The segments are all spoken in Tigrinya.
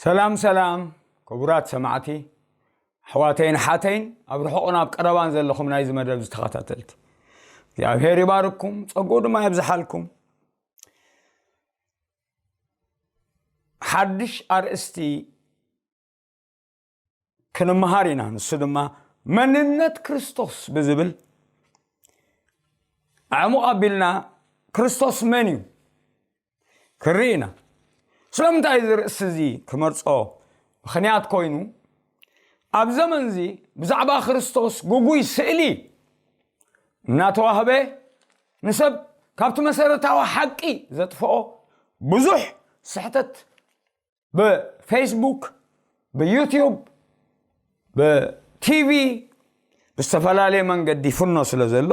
ሰላም ሰላም፣ ክቡራት ሰማዕቲ ኣሕዋተይን ሓተይን፣ ኣብ ርሑቕን ኣብ ቀረባን ዘለኹም ናይዚ መደብ ዝተኸታተልቲ፣ እግዚኣብሔር ይባርኩም፣ ጸጉኡ ድማ የብዝሓልኩም። ሓድሽ ኣርእስቲ ክንመሃር ኢና። ንሱ ድማ መንነት ክርስቶስ ብዝብል ኣዕሙቕ ኣቢልና ክርስቶስ መን እዩ ክንርኢ ኢና። ስለምንታይ እዚ ርእሲ እዚ ክመርጾ ምኽንያት ኮይኑ፣ ኣብ ዘመን እዚ ብዛዕባ ክርስቶስ ግጉይ ስእሊ እናተዋህበ፣ ንሰብ ካብቲ መሰረታዊ ሓቂ ዘጥፍኦ ብዙሕ ስሕተት ብፌስቡክ፣ ብዩቲዩብ፣ ብቲቪ፣ ብዝተፈላለየ መንገዲ ይፍኖ ስለ ዘሎ፣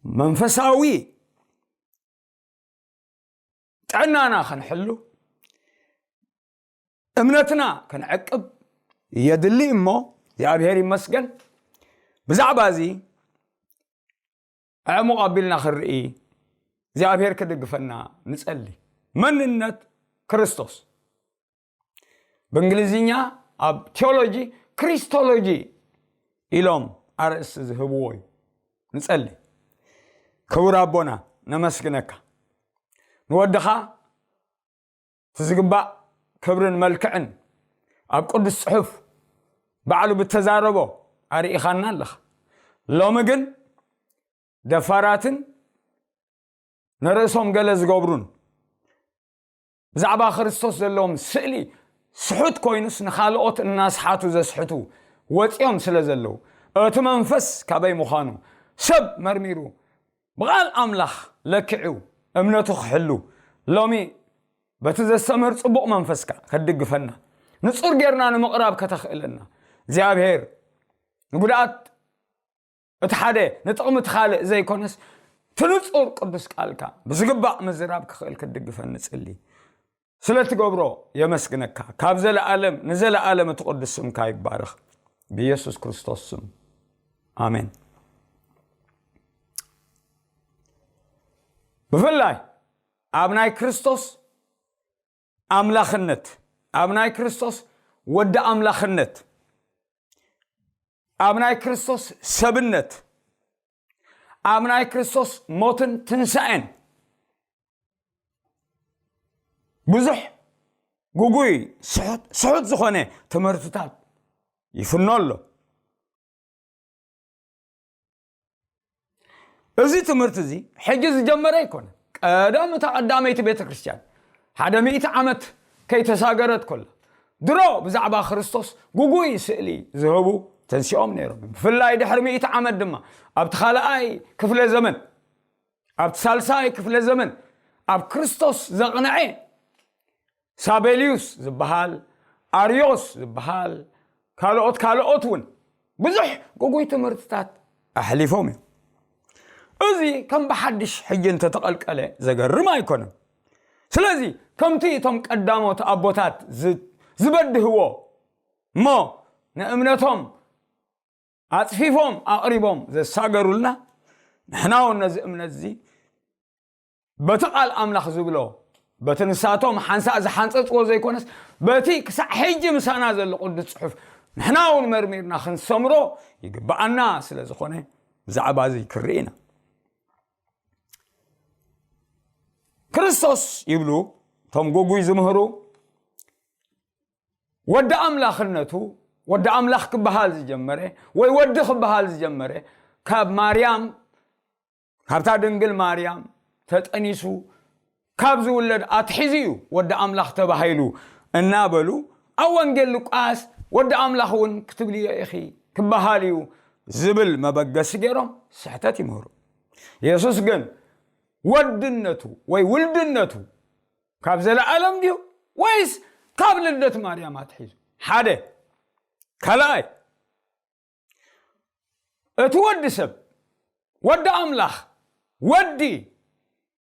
መንፈሳዊ ጥዕናና ክንሕሉ፣ እምነትና ክንዕቅብ የድሊ እሞ፣ እግዚኣብሔር ይመስገን። ብዛዕባ እዚ ኣዕሙቕ ኣቢልና ክንርኢ፣ እግዚኣብሔር ክድግፈና ንጸሊ። መንነት ክርስቶስ፣ ብእንግሊዝኛ ኣብ ቴዎሎጂ ክሪስቶሎጂ ኢሎም ኣርእስቲ ዝህብዎ እዩ። ንጸሊ። ክቡር ኣቦና፣ ነመስግነካ። ንወድኻ እቲ ዝግባእ ክብርን መልክዕን ኣብ ቅዱስ ጽሑፍ ባዕሉ ብተዛረቦ ኣርኢኻና ኣለኻ። ሎሚ ግን ደፋራትን ንርእሶም ገለ ዝገብሩን፣ ብዛዕባ ክርስቶስ ዘለዎም ስእሊ ስሑት ኮይኑስ፣ ንኻልኦት እናስሓቱ ዘስሕቱ ወጺኦም ስለ ዘለዉ፣ እቲ መንፈስ ካበይ ምዃኑ ሰብ መርሚሩ ብቓል ኣምላኽ ለኪዑ እምነቱ ክሕሉ፣ ሎሚ በቲ ዘስተምህር ጽቡቕ መንፈስካ ከትድግፈና፣ ንጹር ጌርና ንምቕራብ ከተኽእለና፣ እግዚኣብሔር ንጉድኣት እቲ ሓደ ንጥቕሚ እቲ ካልእ ዘይኮነስ፣ እቲ ንጹር ቅዱስ ቃልካ ብዝግባእ ምዝራብ ክኽእል ክትድግፈኒ ንጽሊ። ስለ እትገብሮ የመስግነካ። ካብ ዘለኣለም ንዘለኣለም እቲ ቅዱስ ስምካ ይባረኽ። ብኢየሱስ ክርስቶስ ስም፣ ኣሜን። ብፍላይ ኣብ ናይ ክርስቶስ ኣምላኽነት፣ ኣብ ናይ ክርስቶስ ወዲ ኣምላኽነት፣ ኣብ ናይ ክርስቶስ ሰብነት፣ ኣብ ናይ ክርስቶስ ሞትን ትንሳኤን ብዙሕ ግጉይ፣ ስሑት፣ ስሑት ዝኾነ ትምህርትታት ይፍኖ ኣሎ። እዚ ትምህርቲ እዚ ሕጂ ዝጀመረ ኣይኮነ። ቀደም እታ ቀዳመይቲ ቤተ ክርስቲያን ሓደ ሚእቲ ዓመት ከይተሳገረት ከላ፣ ድሮ ብዛዕባ ክርስቶስ ግጉይ ስእሊ ዝህቡ ተንሲኦም ነይሮም። ብፍላይ ድሕሪ ሚእቲ ዓመት ድማ ኣብቲ ካልኣይ ክፍለ ዘመን፣ ኣብቲ ሳልሳይ ክፍለ ዘመን ኣብ ክርስቶስ ዘቕንዐ ሳቤልዩስ ዝበሃል፣ ኣርዮስ ዝበሃል፣ ካልኦት ካልኦት እውን ብዙሕ ግጉይ ትምህርትታት ኣሕሊፎም እዮም። እዚ ከም ብሓድሽ ሕጂ እንተተቐልቀለ ዘገርም ኣይኮነን። ስለዚ ከምቲ እቶም ቀዳሞት ኣቦታት ዝ-፣ ዝበድህዎ እሞ ንእምነቶም ኣጽፊፎም ኣቕሪቦም ዘሳገሩልና፣ ንሕና እውን ነዚ እምነት እዚ በቲ ቃል ኣምላኽ ዝብሎ፣ በቲ ንሳቶም ሓንሳእ ዝሓንጸጽዎ ዘይኮነስ፣ በቲ ክሳዕ ሕጂ ምሳና ዘሎ ቅዱስ ጽሑፍ ንሕና እውን መርሚርና ክንሰምሮ ይግብኣና ስለ ዝኾነ፣ ብዛዕባ እዚ ክርኢ ኢና። ክርስቶስ ይብሉ እቶም ግጉይ ዝምህሩ፣ ወዲ ኣምላኽነቱ፣ ወዲ ኣምላኽ ክበሃል ዝጀመረ፣ ወይ ወዲ ክበሃል ዝጀመረ፣ ካብ ማርያም፣ ካብታ ድንግል ማርያም ተጠኒሱ ካብ ዝውለድ ኣትሒዙ እዩ ወዲ ኣምላኽ ተባሂሉ እናበሉ፣ ኣብ ወንጌል ሉቃስ ወዲ ኣምላኽ እውን ክትብልዮ ኢኺ ክበሃል እዩ ዝብል መበገሲ ገይሮም ስሕተት ይምህሩ። የሱስ ግን ወድነቱ ወይ ውልድነቱ ካብ ዘለኣለም ድዩ ወይስ ካብ ልደት ማርያም ኣትሒዙ? ሓደ። ካልኣይ፣ እቲ ወዲ ሰብ፣ ወዲ ኣምላኽ፣ ወዲ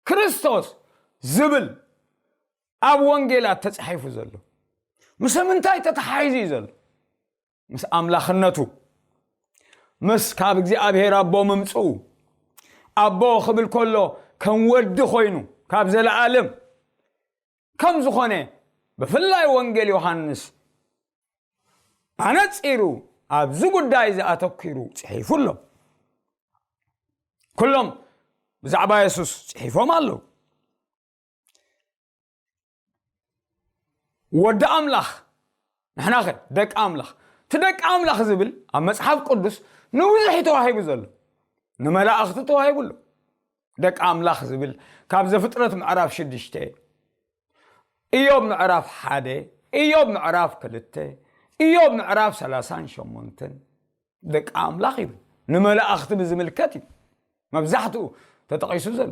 ክርስቶስ ዝብል ኣብ ወንጌላት ተጻሒፉ ዘሎ፣ ምስ ምንታይ ተተሓሒዙ እዩ ዘሎ? ምስ ኣምላኽነቱ፣ ምስ ካብ እግዚኣብሔር ኣቦ ምምጽኡ። ኣቦ ክብል ከሎ ከም ወዲ ኮይኑ ካብ ዘለኣለም ከም ዝኾነ ብፍላይ ወንጌል ዮሃንስ ኣነጺሩ ኣብዚ ጉዳይ እዚ ኣተኲሩ ጽሒፉ ኣሎ። ኩሎም ብዛዕባ የሱስ ጽሒፎም ኣለዉ። ወዲ ኣምላኽ፣ ንሕናኸ ደቂ ኣምላኽ? እቲ ደቂ ኣምላኽ ዝብል ኣብ መጽሓፍ ቅዱስ ንብዙሕ እዩ ተዋሂቡ ዘሎ። ንመላእኽቲ ተዋሂቡ ኣሎ። ደቂ ኣምላኽ ዝብል ካብ ዘፍጥረት ምዕራፍ ሽዱሽተ፣ ኢዮብ ምዕራፍ ሓደ፣ ኢዮብ ምዕራፍ ክልተ፣ ኢዮብ ምዕራፍ ሰላሳን ሸሞንተን ደቂ ኣምላኽ ይብል። ንመላእኽቲ ብዝምልከት እዩ መብዛሕትኡ ተጠቒሱ ዘሎ።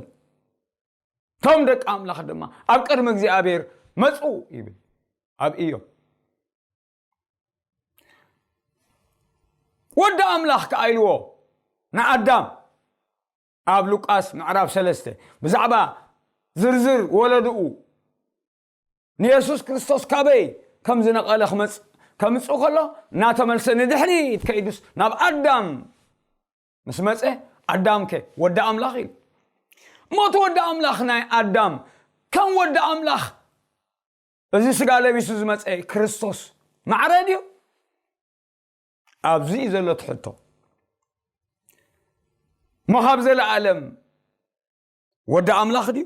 እቶም ደቂ ኣምላኽ ድማ ኣብ ቅድሚ እግዚኣብሔር መጹ ይብል ኣብ ኢዮብ። ወዲ ኣምላኽ ከኣ ኢልዎ ንኣዳም ኣብ ሉቃስ ምዕራፍ ሰለስተ ብዛዕባ ዝርዝር ወለድኡ ንየሱስ ክርስቶስ ካበይ ከም ዝነቐለ ክመጽ-፣ ከምጽእ ከሎ እናተመልሰ ንድሕሪት ከይዱስ ናብ ኣዳም ምስ መጸ ኣዳምከ ወዲ ኣምላኽ ኢሉ። እሞ እቲ ወዲ ኣምላኽ ናይ ኣዳም ከም ወዲ ኣምላኽ እዚ ስጋ ለቢሱ ዝመጸ ክርስቶስ ማዕረ ድዩ? ኣብዚ እዩ ዘሎ እቲ ሕቶ። እሞ ካብ ዘለኣለም ወዲ ኣምላኽ ድዩ?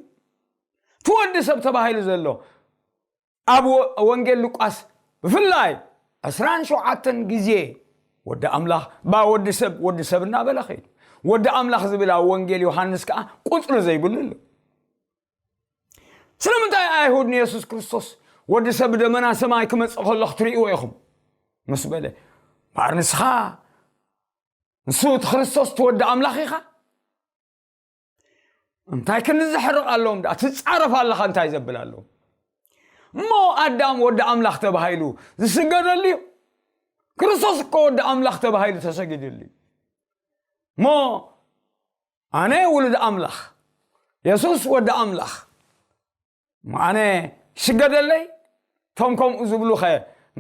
እቲ ወዲ ሰብ ተባሂሉ ዘሎ ኣብ ወ-፣ ወንጌል ሉቃስ ብፍላይ ዕስራን ሸውዓተን ግዜ ወዲ ኣምላኽ፣ ባ ወዲ ሰብ፣ ወዲ ሰብ እናበለ ኸይዱ። ወዲ ኣምላኽ ዝብል ኣብ ወንጌል ዮሃንስ ከኣ ቁጽሪ ዘይብሉ ኣሎ። ስለምንታይ ኣይሁድ ንየሱስ ክርስቶስ ወዲ ሰብ ብደመና ሰማይ ክመጽእ ከሎ ክትርእይዎ ኢኹም? ምስ በለ፣ እምበኣር ንስኻ፣ ንሱ እቲ ክርስቶስ እቲ ወዲ ኣምላኽ ኢኻ? እንታይ ክንዝሕርቕ ኣለዎም ደኣ? ትጻረፍ ኣለኻ እንታይ ዘብል ኣለዎም? እሞ ኣዳም ወዲ ኣምላኽ ተባሂሉ ዝስገደሉ እዩ። ክርስቶስ እኮ ወዲ ኣምላኽ ተባሂሉ ተሰጊድሉ እዩ። እሞ ኣነ ውሉድ ኣምላኽ፣ የሱስ ወዲ ኣምላኽ፣ እሞ ኣነ ይስገደለይ? እቶም ከምኡ ዝብሉኸ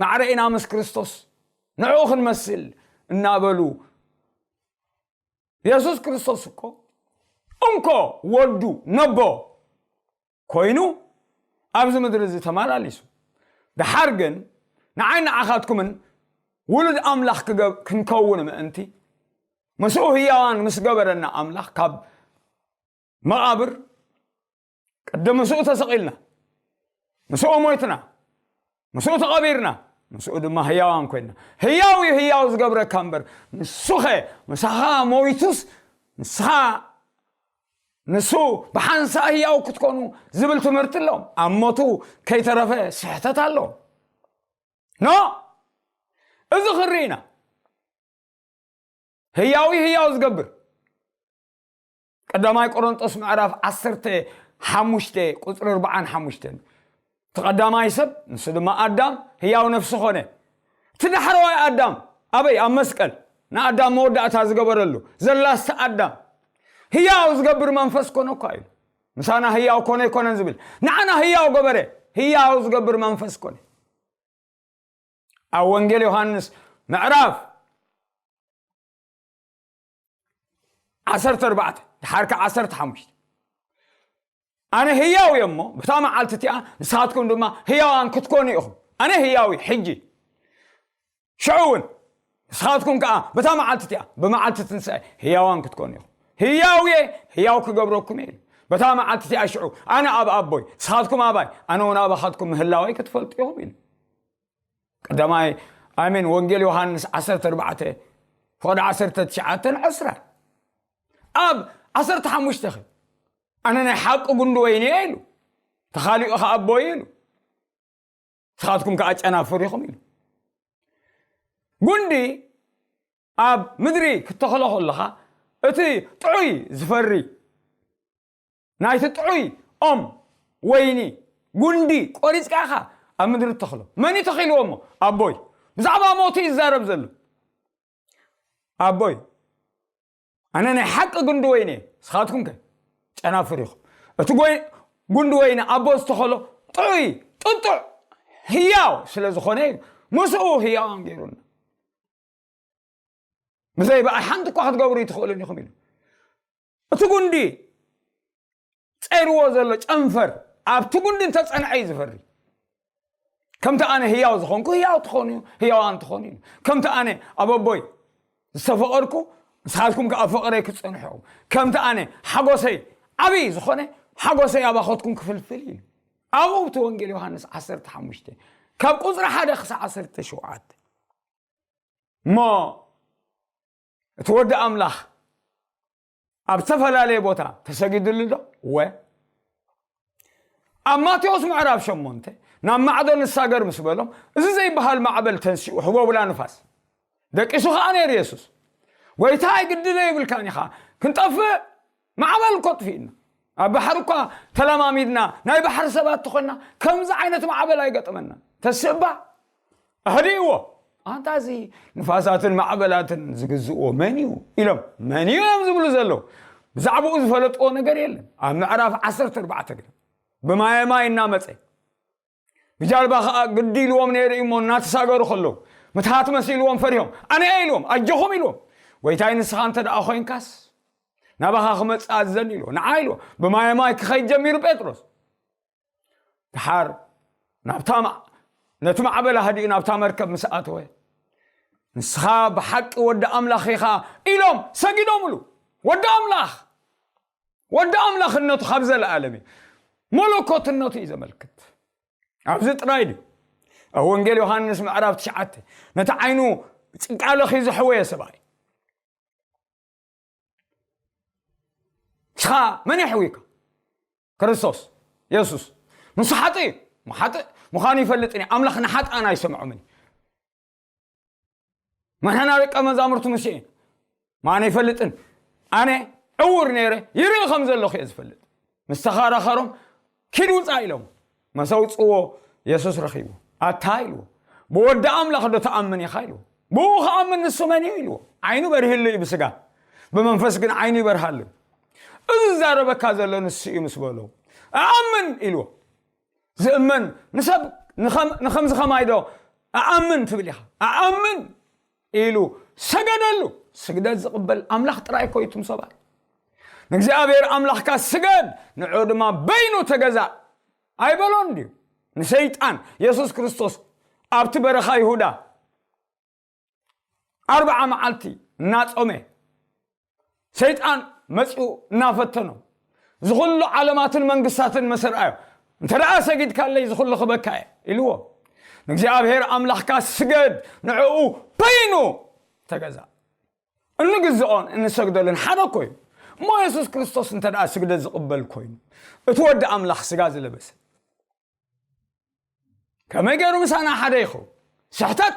ማዕረ ኢና ምስ ክርስቶስ፣ ንዕኡ ክንመስል እናበሉ፣ የሱስ ክርስቶስ እኮ እንኮ ወዱ ነቦ ኮይኑ ኣብዚ ምድሪ እዚ ተመላሊሱ። ደሓር ግን ንዓይ ንዓኻትኩምን ውሉድ ኣምላኽ ክገብ-፣ ክንከውን ምእንቲ ምስኡ ህያዋን ምስ ገበረና ኣምላኽ ካብ መቓብር ቅድም ምስኡ ተሰቒልና፣ ምስኡ ሞይትና፣ ምስኡ ተቐቢርና፣ ምስኡ ድማ ህያዋን ኮይንና። ህያው እዩ ህያው ዝገብረካ እምበር፣ ንሱኸ ምሳኻ ሞይቱስ ንስኻ ንሱ ብሓንሳእ ህያው ክትኮኑ ዝብል ትምህርቲ ኣለዎም። ኣብ ሞቱ ከይተረፈ ስሕተት ኣለዎም። ኖ፣ እዚ ክንርኢ ኢና። ህያው እዩ ህያው ዝገብር። ቀዳማይ ቆሮንጦስ ምዕራፍ ዓሰርተ ሓሙሽተ ቁጽሪ ኣርባዓን ሓሙሽተን። እቲ ቀዳማይ ሰብ፣ ንሱ ድማ ኣዳም፣ ህያው ነፍሲ ኾነ። እቲ ዳሕረዋይ ኣዳም፣ ኣበይ? ኣብ መስቀል፣ ንኣዳም መወዳእታ ዝገበረሉ፣ ዘላሲ ኣዳም። ህያው ዝገብር መንፈስ ኮነ እኳ እዩ። ምሳና ህያው ኮነ ኣይኮነን ዝብል። ንዓና ህያው ገበረ፣ ህያው ዝገብር መንፈስ ኮነ። ኣብ ወንጌል ዮሃንስ ምዕራፍ ዓሰርተ ኣርባዕተ፣ ድሓር ከኣ ዓሰርተ ሓሙሽተ፣ ኣነ ህያው እየ እሞ፣ በታ መዓልቲ እቲኣ ንስኻትኩም ድማ ህያዋን ክትኮኑ ኢኹም። ኣነ ህያው እየ፣ ሕጂ፣ ሽዑ እውን፣ ንስኻትኩም ከኣ በታ መዓልቲ እቲኣ፣ ብመዓልቲ ትንሳኤ፣ ህያዋን ክትኮኑ ኢኹም። ህያው እየ፣ ህያው ክገብረኩም እየ ኢሉ። በታ መዓልቲ እቲኣ ሽዑ፣ ኣነ ኣብ ኣቦይ፣ ንስኻትኩም ኣባይ፣ ኣነ እውን ኣባኻትኩም ምህላወይ ክትፈልጡ ኢኹም ኢሉ። ቀዳማይ፣ ኣሜን፣ ወንጌል ዮሃንስ ዓሰርተ ኣርባዕተ፣ ፍቕዲ ዓሰርተ ትሽዓተን ዕስራን። ኣብ ዓሰርተ ሓሙሽተ ኸ፣ ኣነ ናይ ሓቂ ጉንዲ ወይኒ እየ ኢሉ። ተኻሊኡ ኸኣ ኣቦይ ኢሉ። ንስኻትኩም ከኣ ጨናፍር ኢኹም ኢሉ። ጉንዲ ኣብ ምድሪ ክትተኽሎ ከለኻ፣ እቲ ጥዑይ ዝፈሪ ናይቲ ጥዑይ ኦም ወይኒ ጉንዲ ቆሪጽካ ኢኻ ኣብ ምድሪ ትተኽሎ። መን እዩ ተኺልዎ እሞ? ኣቦይ። ብዛዕባ ሞቱ እዩ ዝዛረብ ዘሎ። ኣቦይ፣ ኣነ ናይ ሓቂ ጉንዲ ወይኒ እየ፣ ንስኻትኩም ከ ጨናፍር ኢኹም። እቲ ጎይ-፣ ጉንዲ ወይኒ ኣቦ ዝተኸሎ ጥዑይ፣ ጥጡዕ፣ ህያው ስለ ዝኾነ እዩ፣ ምስኡ ህያዋን ገይሩና። ብዘይ ብኣይ ሓንቲ እኳ ክትገብሩ ኣይትኽእሉን ኢኹም ኢሉ። እቲ ጉንዲ ጸይርዎ ዘሎ ጨንፈር ኣብቲ ጉንዲ እንተጸንዐ እዩ ዝፈሪ። ከምቲ ኣነ ህያው ዝኾንኩ ህያው ትኾኑ፣ ህያዋን ትኾኑ ኢሉ። ከምቲ ኣነ ኣብ ኣቦይ ዝተፈቐርኩ ንስኻትኩም ከኣ ኣብ ፍቕረይ ክትጸንሑ ኢኹም። ከምቲ ኣነ ሓጎሰይ ዓብዪ ዝኾነ ሓጎሰይ ኣባኾትኩም ክፍልፍል ኢሉ። ኣብኡ እቲ ወንጌል ዮሃንስ ዓሰርተ ሓሙሽተ ካብ ቁጽሪ ሓደ ክሳዕ ዓሰርተ ሸውዓተ። እሞ እቲ ወዲ ኣምላኽ ኣብ ዝተፈላለየ ቦታ ተሰጊድሉ ዶ? ወ ኣብ ማቴዎስ ምዕራፍ ሸሞንተ ናብ ማዕዶ ንሳገር ምስ በሎም፣ እዚ ዘይበሃል ማዕበል ተንሲኡ፣ ህቦብላ ንፋስ ደቂሱ ኸዓ ነይሩ የሱስ። ጎይታ ኣይግድደ ይብልካን ኢኻ፣ ክንጠፍእ ማዕበል እኮ ጥፊእና፣ ኣብ ባሕሪ እኳ ተለማሚድና፣ ናይ ባሕሪ ሰባት ተኾንና፣ ከምዚ ዓይነት ማዕበል ኣይገጠመና። ተስእባ ኣህዲእዎ። ኣንታ እዚ ንፋሳትን ማዕበላትን ዝግዝእዎ መን እዩ ኢሎም፣ መን እዩ እዮም ዝብሉ ዘለዉ። ብዛዕባኡ ዝፈለጥዎ ነገር የለን። ኣብ ምዕራፍ ዓሰርተ ኣርባዕተ ግን ብማየ ማይ እናመጸ ብጃልባ ኸዓ ግዲ ኢልዎም ነይሩ እሞ እናተሳገሩ ከለዉ ምትሃት መሲልዎም ፈሪሆም፣ ኣነ እየ ኢልዎም፣ ኣጆኹም ኢልዎም። ጎይታይ ንስኻ እንተ ደኣ ኾይንካስ ናባኻ ክመጽእ ኣዘን ኢልዎ፣ ንዓ ኢልዎ። ብማየ ማይ ክኸይድ ጀሚሩ ጴጥሮስ። ድሓር ናብታ ማ-፣ ነቲ ማዕበል ኣህዲኡ ናብታ መርከብ ምስ ኣተወ፣ ንስኻ ብሓቂ ወዲ ኣምላኽ ኢኻ ኢሎም ሰጊዶምሉ። ወዲ ኣምላኽ፣ ወዲ ኣምላኽነቱ ካብ ዘለኣለም እዩ። መለኮትነቱ እዩ ዘመልክት። ኣብዚ ጥራይ ድዩ? ኣብ ወንጌል ዮሃንስ ምዕራፍ ትሽዓተ፣ ነቲ ዓይኑ ጭቃ ለኺ ዝሕወየ ሰብኣይ፣ ንስኻ መን የሕውይካ? ክርስቶስ የሱስ። ንሱ ሓጥእ እዩ። ሓጥእ ምዃኑ ይፈልጥን እዩ። ኣምላኽ ንሓጥኣን ኣይሰምዖምን እዩ። መሕና ደቀ መዛሙርቱ ምስ እዩ፣ ማን ኣይፈልጥን። ኣነ ዕውር ነይረ፣ ይርኢ ከም ዘለኹ እየ ዝፈልጥ። ምስ ተኸራኸሮም፣ "ኪድ ውፃእ" ኢሎም መሰውፅዎ የሱስ ረኺቡ። "ኣታ" ኢልዎ፣ "ብወዲ ኣምላኽ ዶ ትኣምን ኢኻ?" ኢልዎ። "ብኡ ክኣምን ንሱ መን እዩ?" ኢልዎ። ዓይኑ በሪህሉ እዩ ብስጋ፣ ብመንፈስ ግን ዓይኑ ይበርሃሉ። "እዚ ዝዛረበካ ዘሎ ንሱ እዩ" ምስ በሎ፣ "እኣምን" ኢልዎ። ዝእመን ንሰብ ንኸም-፣ ንኸምዚ ኸማይ ዶ "እኣምን" ትብል ኢኻ? "እኣምን" ኢሉ ሰገደሉ። ስግደት ዝቕበል ኣምላኽ ጥራይ እኮ እዩ እቱም ሰባት። "ንእግዚኣብሔር ኣምላኽካ ስገድ፣ ንዕኡ ድማ በይኑ ተገዛእ" ኣይበሎን ድዩ? ንሰይጣን የሱስ ክርስቶስ ኣብቲ በረኻ ይሁዳ ኣርብዓ መዓልቲ እናጾመ፣ ሰይጣን መጺኡ እናፈተኖ፣ "እዚ ኹሉ ዓለማትን መንግስታትን መሰርኣዮ፣ እንተ ደኣ ሰጊድካለይ፣ እዚ ኹሉ ክበካ እየ" ኢልዎ። "ንእግዚኣብሔር ኣምላኽካ ስገድ፣ ንዕኡ በይኑ ተገዛእ።" እንግዝኦን እንሰግደሉን ሓደ እኮ እዩ። እሞ የሱስ ክርስቶስ እንተ ደኣ ስግደት ዝቕበል ኮይኑ፣ እቲ ወዲ ኣምላኽ ስጋ ዝለበሰ፣ ከመይ ገይሩ ምሳና ሓደ ይኸውን? ስሕተት።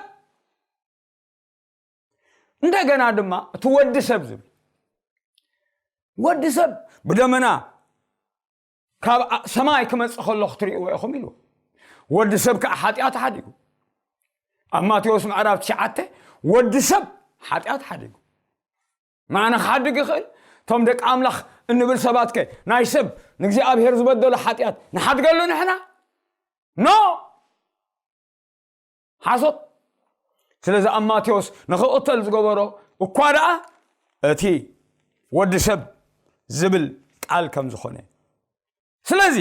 እንደገና ድማ እቲ ወዲ ሰብ ዝብል፣ ወዲ ሰብ ብደመና ካብ ኣ-፣ ሰማይ ክመጽእ ከሎ ክትርእይዎ ኢኹም ኢሉ። ወዲ ሰብ ከኣ ሓጢኣት ሓዲጉ። ኣብ ማቴዎስ ምዕራፍ ትሽዓተ ወዲ ሰብ ሓጢኣት ሓዲጉ። መዓነ ክሓድግ ይኽእል? እቶም ደቂ ኣምላኽ እንብል ሰባትከ ናይ ሰብ ንእግዚኣብሔር ዝበደሎ ሓጢኣት ንሓድገሉ ንሕና? ኖ! ሓሶት። ስለዚ ኣብ ማቴዎስ ንኽቕተል ዝገበሮ እኳ ደኣ እቲ ወዲ ሰብ ዝብል ቃል ከም ዝኾነ። ስለዚ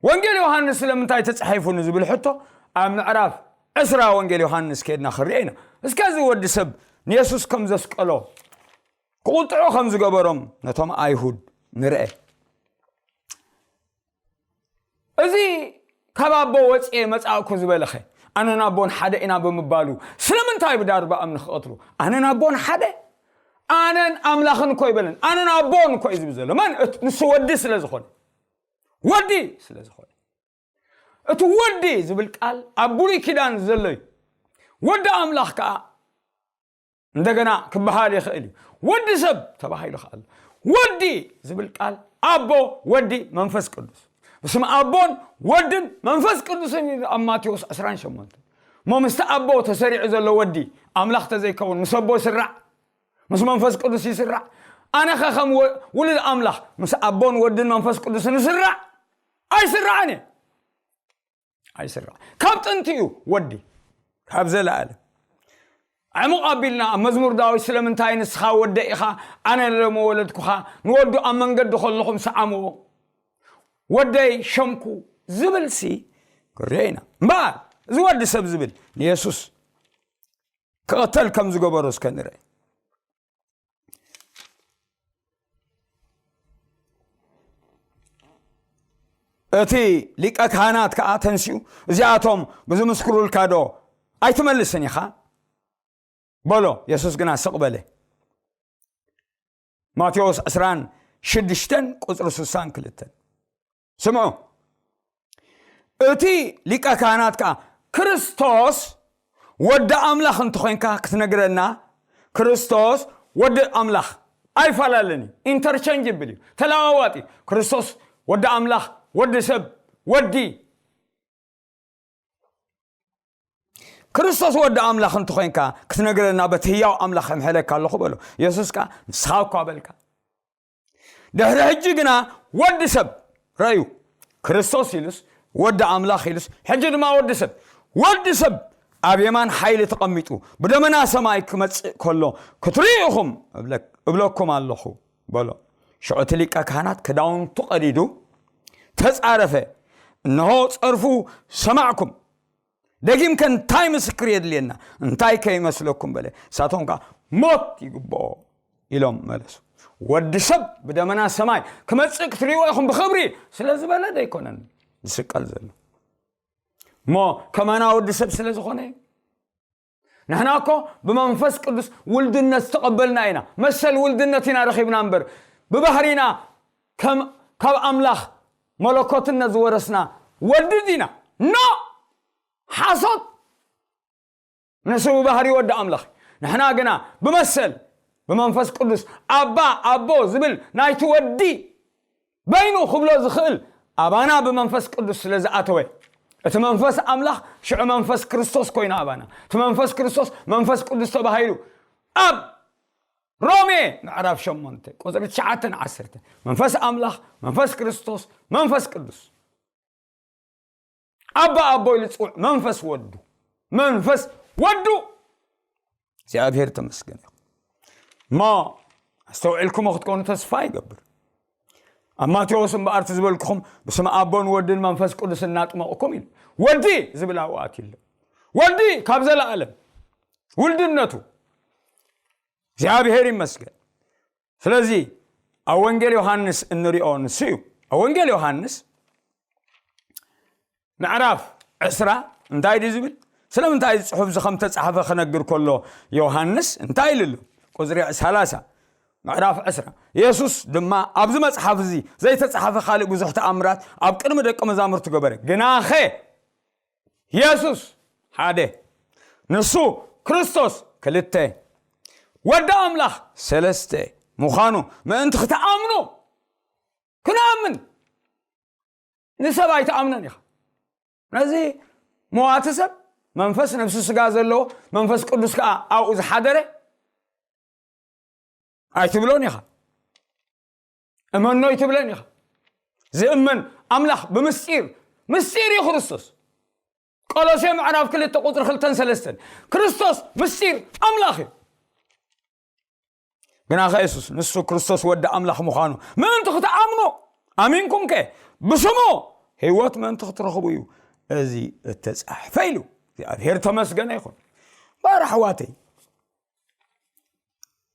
ወንጌል ዮሃንስ ስለምንታይ ተጻሒፉ ንዝብል ሕቶ ኣብ ምዕራፍ ዕስራ ወንጌል ዮሃንስ ከድና ክንርኦ ኢና። እስከ እዚ ወዲ ሰብ ንየሱስ ከም ዘስቀሎ ክቕጥዑ ከም ዝገበሮም ነቶም ኣይሁድ ንርአ። እዚ ካብ ኣቦ ወፅኤ መፃእኩ ዝበለኸ ኣነን ኣቦን ሓደ ኢና ብምባሉ ስለምንታይ ብዳርባ እምኒ ክቐትሉ? ኣነን ኣቦን ሓደ? ኣነን ኣምላኽን እኮ ይበለን፣ ኣነን ኣቦን እኮ እዩ ዝብል ዘሎ። መን? እት-፣ ንሱ ወዲ ስለ ዝኾነ፣ ወዲ ስለ ዝኾነ። እቲ ወዲ ዝብል ቃል ኣብ ብሉይ ኪዳን ዘሎ እዩ። ወዲ ኣምላኽ ከዓ እንደገና ክበሃል ይኽእል እዩ። ወዲ ሰብ ተባሂሉ ከኣሎ፣ ወዲ ዝብል ቃል ኣቦ፣ ወዲ፣ መንፈስ ቅዱስ። ብስም ኣቦን ወድን መንፈስ ቅዱስን እዩ ኣብ ማቴዎስ ዕስራን ሸሞንተን። እሞ ምስቲ ኣቦ ተሰሪዑ ዘሎ ወዲ ኣምላኽ ተዘይከውን ምስ ኣቦ ይስራዕ፣ ምስ መንፈስ ቅዱስ ይስራዕ። ኣነኸ ከም ወ-፣ ውሉድ ኣምላኽ ምስ ኣቦን ወድን መንፈስ ቅዱስን ይስራዕ? ኣይስራዕን እየ። ኣይስራዕ። ካብ ጥንቲ እዩ ወዲ፣ ካብ ዘለኣለም። ዕሙቕ ኣቢልና ኣብ መዝሙር ዳዊት ስለምንታይ ንስኻ ወደ ኢኻ፣ ኣነ ለመወለድኩኻ፣ ንወዱ ኣብ መንገዲ ከለኹም ሰዓምዎ፣ ወደይ ሸምኩ ዝብልሲ ርኢና እምበኣር፣ እዚ ወዲ ሰብ ዝብል ንየሱስ ክቕተል ከም ዝገበሩ እስከ ንርኢ። እቲ ሊቀ ካህናት ከዓ ተንሲኡ፣ "እዚኣቶም ብዝምስክሩልካ ዶ ኣይትመልስን ኢኻ?" በሎ። የሱስ ግና ስቕ በለ። ማቴዎስ ዕስራን ሽዱሽተን ቁጽሪ ስሳን ክልተን። ስምዑ፣ እቲ ሊቀ ካህናት ከኣ፣ "ክርስቶስ ወዲ ኣምላኽ እንተኾይንካ ክትነግረና፣ ክርስቶስ ወዲ ኣምላኽ ኣይፈላለን እዩ፣ ኢንተርቸንጅብል እዩ፣ ተለዋዋጢ እዩ። ክርስቶስ ወዲ ኣምላኽ፣ ወዲ ሰብ፣ ወዲ ክርስቶስ ወዲ ኣምላኽ እንተኾይንካ ክትነግረና በቲ ህያው ኣምላኽ እምሕለካ ኣለኹ" በሎ። የሱስ ከኣ፣ "ንስኻ እኳ በልካ። ድሕሪ ሕጂ ግና ወዲ ሰብ" ረእዩ፣ ክርስቶስ ኢሉስ፣ ወዲ ኣምላኽ ኢሉስ፣ ሕጂ ድማ ወዲ ሰብ፣ ወዲ ሰብ ኣብ የማን ሓይሊ ተቐሚጡ ብደመና ሰማይ ክመጽእ ከሎ ክትርእዩ ኢኹም እብለ-፣ እብለኩም ኣለኹ በሎ። ሽዑ እቲ ሊቀ ካህናት ክዳውንቱ ቀዲዱ ተጻረፈ። "እንሆ ጸርፉ ሰማዕኩም፣ ደጊምከ እንታይ ምስክር የድልየና? እንታይ ከ ይመስለኩም?" በለ። ንሳቶም ከኣ፣ "ሞት ይግብኦ" ኢሎም መለሱ። "ወዲ ሰብ ብደመና ሰማይ ክመጽእ ክትርእይዎ ኢኹም ብኽብሪ" ስለ ዝበለ ደይኮነን ዝስቀል ዘሎ፣ እሞ ከማና ወዲ ሰብ ስለ ዝኾነ እዩ። ንሕና እኮ ብመንፈስ ቅዱስ ውልድነት ዝተቐበልና ኢና። መሰል ውልድነት ኢና ረኺብና እምበር፣ ብባህሪና ከም ካብ ኣምላኽ መለኮትነት ዝወረስና ወዲ ዲና? ኖ! ሓሶት! ንሱ ብባህሪ ወዲ ኣምላኽ። ንሕና ግና ብመሰል፣ ብመንፈስ ቅዱስ፣ "ኣባ፣ ኣቦ" ዝብል ናይቲ ወዲ በይኑ ክብሎ ዝኽእል ኣባና ብመንፈስ ቅዱስ ስለ ዝኣተወ፣ እቲ መንፈስ ኣምላኽ ሽዑ መንፈስ ክርስቶስ ኮይኑ ኣባና። እቲ መንፈስ ክርስቶስ መንፈስ ቅዱስ ተባሂሉ ኣብ ሮሜ ምዕራፍ ሸሞንተ ቁጽሪ ትሽዓተን ዓሰርተ፣ መንፈስ ኣምላኽ፣ መንፈስ ክርስቶስ፣ መንፈስ ቅዱስ፣ ኣባ ኣቦ ኢሉ ዝጽውዕ መንፈስ ወዱ፣ መንፈስ ወዱ። እግዚኣብሔር ተመስገን ይኹን። እሞ ኣስተውዒልኩሞ ክትኮኑ ተስፋ ይገብር። ኣብ ማቴዎስ እምበኣር እቲ ዝበልኩኹም ብስም ኣቦን ወድን መንፈስ ቅዱስ እናጥመቕኩም ኢሉ። ወዲ ዝብል ኣብኡ ኣትዩ ኣሎ። ወዲ ካብ ዘለኣለም ውልድነቱ እግዚኣብሔር ይመስገን። ስለዚ ኣብ ወንጌል ዮሃንስ እንሪኦ ንሱ እዩ። ኣብ ወንጌል ዮሃንስ ምዕራፍ ዕስራ እንታይ ድዩ ዝብል? ስለምንታይ እዚ ጽሑፍ እዚ ከም ተጻሕፈ ክነግር ከሎ ዮሃንስ እንታይ ኢሉ ኣሎ? ቁጽሪ ሰላሳ፣ ምዕራፍ ዕስራ፣ "የሱስ ድማ ኣብዚ መጽሓፍ እዚ ዘይተጻሕፈ ካልእ ብዙሕ ተኣምራት ኣብ ቅድሚ ደቂ መዛሙርቱ ገበረ። ግናኸ የሱስ ሓደ፣ ንሱ ክርስቶስ ክልተ፣ ወዲ ኣምላኽ ሰለስተ ምዃኑ ምእንቲ ክትኣምኑ" ክንኣምን። ንሰብ ኣይትኣምኖን ኢኻ። ነዚ መዋቲ ሰብ መንፈስ፣ ነፍሲ፣ ስጋ ዘለዎ መንፈስ ቅዱስ ከኣ ኣብኡ ዝሓደረ ኣይትብሎን ኢኻ። እመኖ ኣይትብለን ኢኻ። ዝእመን ኣምላኽ ብምስጢር፣ ምስጢር እዩ ክርስቶስ። ቆሎሴ ምዕራፍ ክልተ ቁጽሪ ክልተን ሰለስተን፣ ክርስቶስ ምስጢር ኣምላኽ እዩ። ግናኸ የሱስ ንሱ ክርስቶስ ወዲ ኣምላኽ ምዃኑ ምእንቲ ክትኣምኑ፣ ኣሚንኩም ከ ብስሙ ህይወት ምእንቲ ክትረኽቡ እዩ እዚ እተጻሕፈ ኢሉ። እግዚኣብሔር ተመስገነ ይኹን። እምበኣር ኣሕዋተይ፣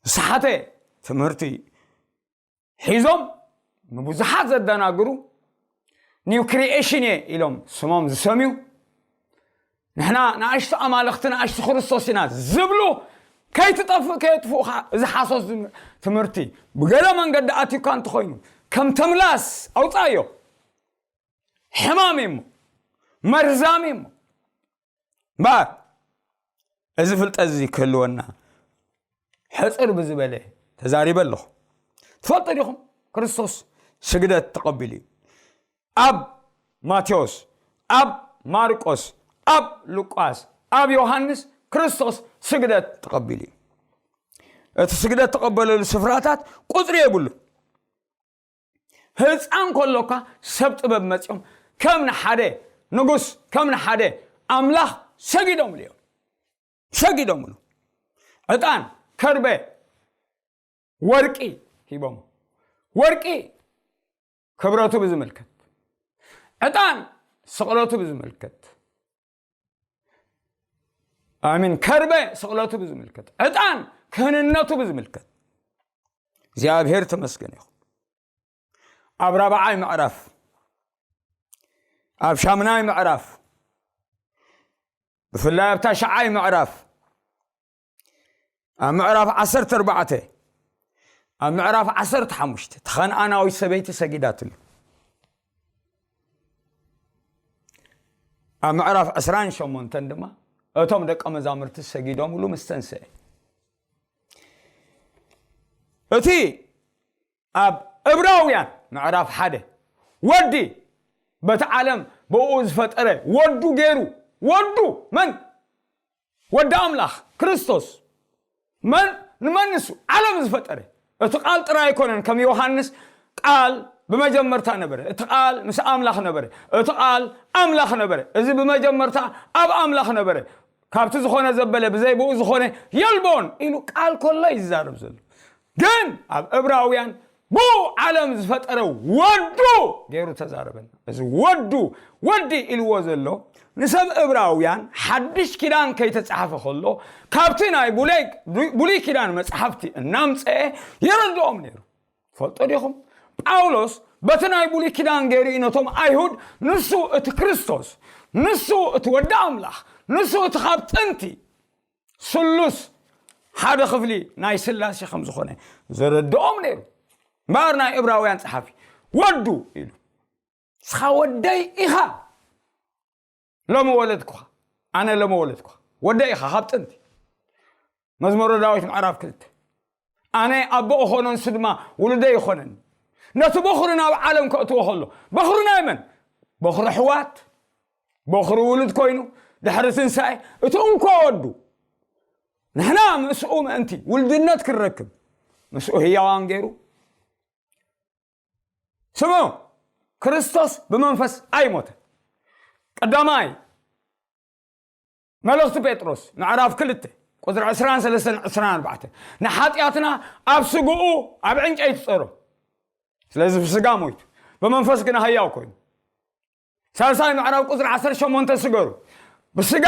ዝሰሓተ ትምህርቲ ሒዞም ንብዙሓት ዘደናግሩ፣ ኒው ክሪኤሽን እየ ኢሎም ስሞም ዝሰምዩ፣ ንሕና ንኣሽቱ ኣማልኽቲ ንኣሽቱ ክርስቶስ ኢና ዝብሉ፣ ከይትጠፍእ ከየጥፍኡኻ፣ እዚ ሓሶት ዝም-፣ ትምህርቲ ብገለ መንገዲ ኣትዩካ እንተኾይኑ፣ ከም ተምላስ ኣውጻዮ። ሕማም እዩ እሞ፣ መርዛም እዩ እሞ። እምበኣር እዚ ፍልጠት እዚ ክህልወና ሕጽር ብዝበለ ተዛሪበ ኣለኹ። ትፈልጡ ዲኹም? ክርስቶስ ስግደት ተቐቢሉ እዩ። ኣብ ማቴዎስ፣ ኣብ ማርቆስ፣ ኣብ ሉቃስ፣ ኣብ ዮሃንስ ክርስቶስ ስግደት ተቐቢሉ እዩ። እቲ ስግደት ተቐበለሉ ስፍራታት ቁጽሪ የብሉን። ህፃን ከሎካ ሰብ ጥበብ መፂኦም ከም ንሓደ ንጉስ፣ ከም ንሓደ ኣምላኽ ሰጊዶምሉ እዮም። ሰጊዶምሉ። ዕጣን፣ ከርበ፣ ወርቂ ሂቦም። ወርቂ ክብረቱ ብዝምልከት፣ ዕጣን ስቕለቱ ብዝምልከት፣ ኣሚን፣ ከርበ ስቕለቱ ብዝምልከት፣ ዕጣን ክህንነቱ ብዝምልከት፣ እግዚኣብሔር ተመስገን ይኹን። ኣብ ራብዓይ ምዕራፍ፣ ኣብ ሻምናይ ምዕራፍ፣ ብፍላይ ኣብታ ሻዓይ ምዕራፍ፣ ኣብ ምዕራፍ ዓሰርተ ኣርባዕተ፣ ኣብ ምዕራፍ ዓሰርተ ሓሙሽተ፣ ተኸንኣናዊት ሰበይቲ ሰጊዳትሉ። ኣብ ምዕራፍ ዕስራን ሸሞንተን ድማ፣ እቶም ደቀ መዛሙርቲ ሰጊዶምሉ ምስ ተንስአ። እቲ ኣብ ዕብራውያን ምዕራፍ ሓደ፣ ወዲ በቲ ዓለም ብኡ ዝፈጠረ ወዱ ገይሩ፣ ወዱ መን? ወዲ ኣምላኽ ክርስቶስ። መን? ንመን ንሱ? ዓለም ዝፈጠረ። እቲ ቃል ጥራይ ኣይኮነን፣ ከም ዮሃንስ፣ ቃል ብመጀመርታ ነበረ፣ እቲ ቃል ምስ ኣምላኽ ነበረ፣ እቲ ቃል ኣምላኽ ነበረ፣ እዚ ብመጀመርታ ኣብ ኣምላኽ ነበረ፣ ካብቲ ዝኾነ ዘበለ፣ ብዘይ ብኡ ዝኾነ የልቦን ኢሉ ቃል ከሎ እዩ ዝዛረብ ዘሎ። ግን ኣብ ዕብራውያን ብኡ ዓለም ዝፈጠረ ወዱ ገይሩ ተዛረበና። እዚ ወዱ፣ ወዲ ኢልዎ ዘሎ ንሰብ ዕብራውያን ሓድሽ ኪዳን ከይተጻሕፈ ከሎ፣ ካብቲ ናይ ብሉይ፣ ብሉይ ኪዳን መጽሓፍቲ እናምጸአ የረድኦም ነይሩ። ፈልጦ ዲኹም? ጳውሎስ በቲ ናይ ብሉይ ኪዳን ገይሩ እዩ ነቶም ኣይሁድ፣ ንሱ እቲ ክርስቶስ፣ ንሱ እቲ ወዲ ኣምላኽ፣ ንሱ እቲ ካብ ጥንቲ ስሉስ ሓደ ክፍሊ ናይ ስላሴ ከም ዝኾነ ዘረድኦም ነይሩ። እምበኣር ናይ ዕብራውያን ጸሓፊ ወዱ ኢሉ፣ "ንስኻ ወደይ ኢኻ፣ ሎሚ ወለድኩኻ፣ ኣነ ሎሚ ወለድኩኻ፣ ወደይ ኢኻ ካብ ጥንቲ." መዝሙረ ዳዊት ምዕራፍ ክልተ፣ "ኣነ ኣቦ እኾኖ፣ ንሱ ድማ ውሉደይ ይኾነኒ። ነቲ በኹሪ ናብ ዓለም ከእትዎ ከሎ"፣ በኹሪ ናይ መን? በኹሪ ኣሕዋት፣ በኹሪ ውሉድ ኮይኑ፣ ድሕሪ ትንሳኤ እቲ እንኮ ወዱ፣ ንሕና ምስኡ ምእንቲ ውልድነት ክንረክብ፣ ምስኡ ህያዋን ገይሩ። ስምዑ፣ ክርስቶስ ብመንፈስ ኣይሞተን። ቀዳማይ መልእኽቲ ጴጥሮስ ምዕራፍ ክልተ ቁጽሪ ዕስራን ሰለስተን ዕስራን ኣርባዕተን፣ ንሓጢኣትና ኣብ ስግኡ ኣብ ዕንጨይቲ ጸሮ። ስለዚ ብስጋ ሞይቱ፣ ብመንፈስ ግና ህያው ኮይኑ። ሳልሳይ ምዕራፍ ቁጽሪ ዓሰርተ ሸሞንተ ስገሩ። ብስጋ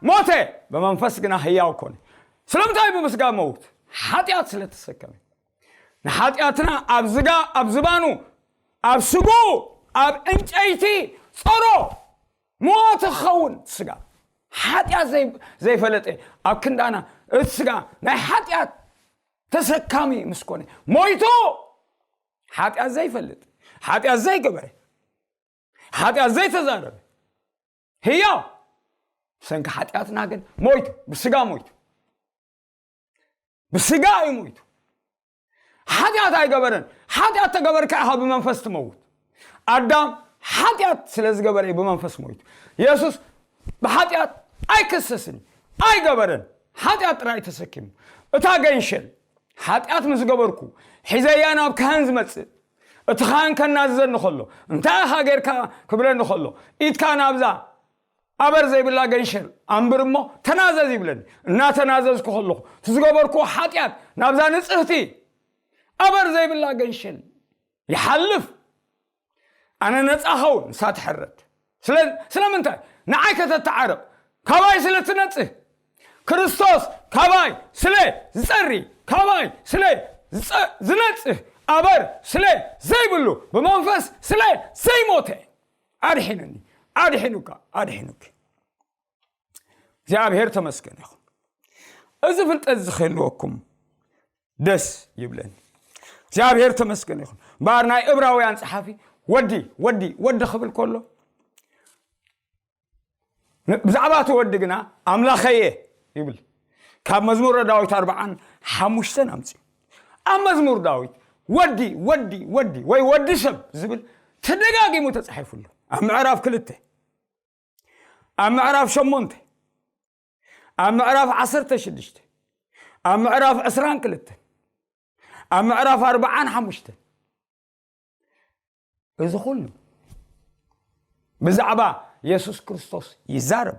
ሞተ፣ ብመንፈስ ግና ህያው ኮነ። ስለምንታይ ብስጋ መውት? ሓጢኣት ስለ ተሰከመ። ንሓጢኣትና ኣብ ዝጋ-፣ ኣብ ዝባኑ፣ ኣብ ስግኡ፣ ኣብ ዕንጨይቲ ጸሮ። ሞት ክኸውን ስጋ። ሓጢኣት ዘይ-፣ ዘይፈለጠ ኣብ ክንዳና፣ እቲ ስጋ ናይ ሓጢኣት ተሰካሚ ምስ ኮነ፣ ሞይቱ። ሓጢኣት ዘይፈልጥ፣ ሓጢኣት ዘይገበረ፣ ሓጢኣት ዘይተዛረበ ህያው። ብሰንኪ ሓጢኣትና ግን ሞይቱ፣ ብስጋ ሞይቱ። ብስጋ እዩ ሞይቱ። ሓጢኣት ኣይገበረን። ሓጢኣት ተገበርካ ኢኻ ብመንፈስ ትመውት። ኣዳም ሓጢኣት ስለ ዝገበረ እዩ ብመንፈስ ሞይቱ። የሱስ ብሓጢኣት ኣይከሰስን፣ ኣይገበረን። ሓጢኣት ጥራይ ተሰኪሙ። እታ ገንሸል፣ ሓጢኣት ምስ ገበርኩ፣ ሒዘያ ናብ ካህን ዝመጽእ፣ እቲ ካህን ከናዝዘኒ ከሎ፣ "እንታይ ኢኻ ጌርካ?" ክብለኒ ከሎ፣ "ኢድካ ናብዛ ኣበር ዘይብላ ገንሸል ኣንብር እሞ ተናዘዝ" ይብለኒ። እናተናዘዝኩ ከለኹ፣ እቲ ዝገበርኩዎ ሓጢኣት ናብዛ ንጽህቲ ኣበር ዘይብላ ገንሸል ይሓልፍ። ኣነ ነጻ ኸውን፣ ንሳ ትሕረድ። ስለ-፣ ስለምንታይ? ንዓይ ከተተዓርቕ፣ ካባይ ስለ ትነጽህ። ክርስቶስ ካባይ ስለ ዝጸሪ፣ ካባይ ስለ ዝጸ-፣ ዝነጽህ፣ ኣበር ስለ ዘይብሉ፣ ብመንፈስ ስለ ዘይሞተ፣ ኣድሒኑኒ፣ ኣድሒኑካ፣ ኣድሒኑኪ። እግዚኣብሔር ተመስገን ይኹን። እዚ ፍልጠት እዚ ክህልወኩም ደስ ይብለኒ። እግዚኣብሔር ተመስገን ይኹን። እምበኣር ናይ ዕብራውያን ጸሓፊ ወዲ፣ ወዲ፣ ወዲ ክብል ከሎ፣ ን-፣ ብዛዕባ እቲ ወዲ ግና "ኣምላኸየ" ይብል። ካብ መዝሙረ ዳዊት ኣርብዓን ሓሙሽተን ኣምጽኡ። ኣብ መዝሙር ዳዊት ወዲ፣ ወዲ፣ ወዲ ወይ ወዲ ሰብ ዝብል ተደጋጊሙ ተጻሒፉ ኣሎ። ኣብ ምዕራፍ ክልተ፣ ኣብ ምዕራፍ ሸሞንተ፣ ኣብ ምዕራፍ ዓሰርተ ሽዱሽተ፣ ኣብ ምዕራፍ ዕስራን ክልተን፣ ኣብ ምዕራፍ ኣርብዓን ሓሙሽተን፣ እዚ ኩሉ ብዛዕባ የሱስ ክርስቶስ ይዛረብ።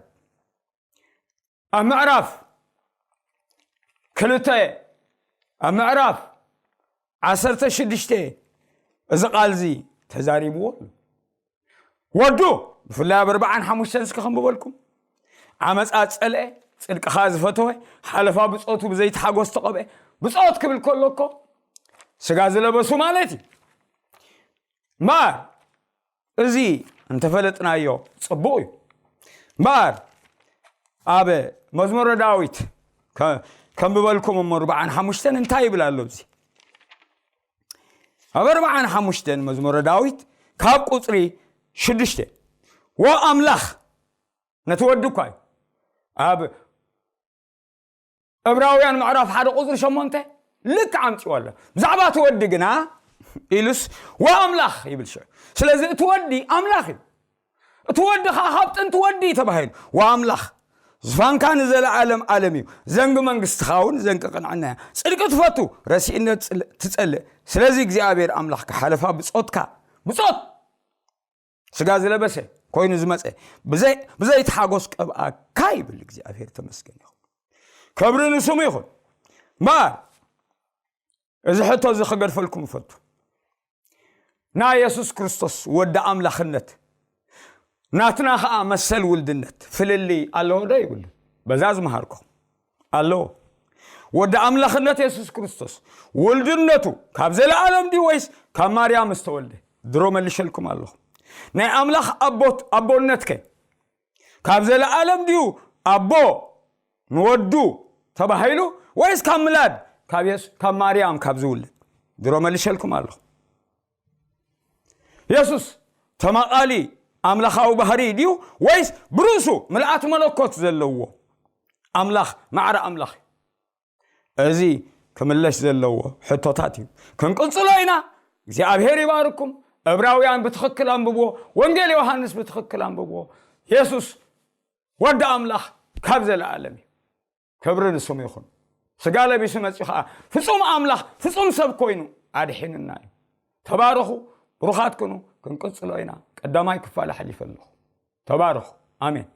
ኣብ ምዕራፍ ክልተ፣ ኣብ ምዕራፍ ዓሰርተ ሽዱሽተ እዚ ቃል እዚ ተዛሪብዎ ኣሎ። ወዱ ብፍላይ ኣብ ኣርባዓን ሓሙሽተን እስኪ ከም ዝበልኩም፣ ዓመፃ ጸልአ፣ ጽድቅኻ ዝፈተወ፣ ሓለፋ ብጾቱ ብዘይተሓጎስ ተቐብአ። ብጾት ክብል ከሎ እኮ ስጋ ዝለበሱ ማለት እዩ። እምበኣር እዚ እንተፈለጥናዮ ጽቡቕ እዩ። እምበኣር ኣብ መዝሙረ ዳዊት ከ-፣ ከንብበልኩም እሞ ኣርባዓን ሓሙሽተን እንታይ ይብል ኣሎ ኣብዚ? ኣብ ኣርባዓን ሓሙሽተን መዝሙረ ዳዊት ካብ ቁጽሪ ሽዱሽተ፣ ወኣምላኽ፣ ነቲ ወዲ እኳ እዩ ኣብ ዕብራውያን ምዕራፍ ሓደ ቁጽሪ ሸሞንተ ልክዕ ኣምጺዎ ኣሎ። ብዛዕባ እቲ ወዲ ግና ኢሉስ ወኣምላኽ ይብል ሽዑ። ስለዚ እቲ ወዲ ኣምላኽ እዩ። እቲ ወዲ ኸዓ ካብ ጥንቲ ወዲ እዩ ተባሂሉ። ወኣምላኽ፣ ዝፋንካ ንዘለዓለም ዓለም እዩ። ዘንጊ መንግስትኻ እውን ዘንጊ ቅንዕና እያ። ጽድቂ ትፈቱ፣ ረሲእነት ጽል-፣ ትጸልእ። ስለዚ እግዚኣብሔር ኣምላኽካ ሓለፋ ብጾትካ፣ ብጾት ስጋ ዝለበሰ ኮይኑ ዝመጸ፣ ብዘይ-፣ ብዘይተሓጎስ ቀብኣካ ይብል እግዚኣብሔር። ተመስገን ይኹን። ክብሪ ንስሙ ይኹን። እምበኣር እዚ ሕቶ እዚ ክገድፈልኩም እፈቱ። ናይ የሱስ ክርስቶስ ወዲ ኣምላኽነት፣ ናትና ኸዓ መሰል ውልድነት ፍልልይ ኣለዎ ዶ ይብሉ? በዛ ዝመሃርኩም ኣለዎ። ወዲ ኣምላኽነት የሱስ ክርስቶስ ውልድነቱ ካብ ዘለኣለም ድዩ ወይስ ካብ ማርያም ዝተወልደ? ድሮ መሊሸልኩም ኣለኹ። ናይ ኣምላኽ ኣቦት-፣ ኣቦነትከ ካብ ዘለኣለም ድዩ ኣቦ ንወዱ ተባሂሉ ወይስ ካብ ምላድ ካብ የሱ-፣ ካብ ማርያም ካብ ዝውለድ? ድሮ መሊሸልኩም ኣለኹ። የሱስ ተማቓሊ ኣምላኻዊ ባህሪ ድዩ ወይስ ብርእሱ ምልኣት መለኮት ዘለዎ ኣምላኽ፣ ማዕረ ኣምላኽ እዩ? እዚ ክምለስ ዘለዎ ሕቶታት እዩ። ክንቅጽሎ ኢና። እግዚኣብሔር ይባርኩም። ዕብራውያን ብትኽክል ኣንብብዎ። ወንጌል ዮሃንስ ብትኽክል ኣንብብዎ። የሱስ ወዲ ኣምላኽ ካብ ዘለኣለም እዩ። ክብሪ ንስሙ ይኹን። ስጋ ለቢሱ መጺኡ ኸዓ ፍጹም ኣምላኽ ፍጹም ሰብ ኮይኑ ኣድሒንና እዩ። ተባረኹ፣ ብሩኻት ኩኑ። ክንቅጽሎ ኢና። ቀዳማይ ክፋል ኣሕሊፈ ኣለኹ። ተባረኹ። ኣሜን።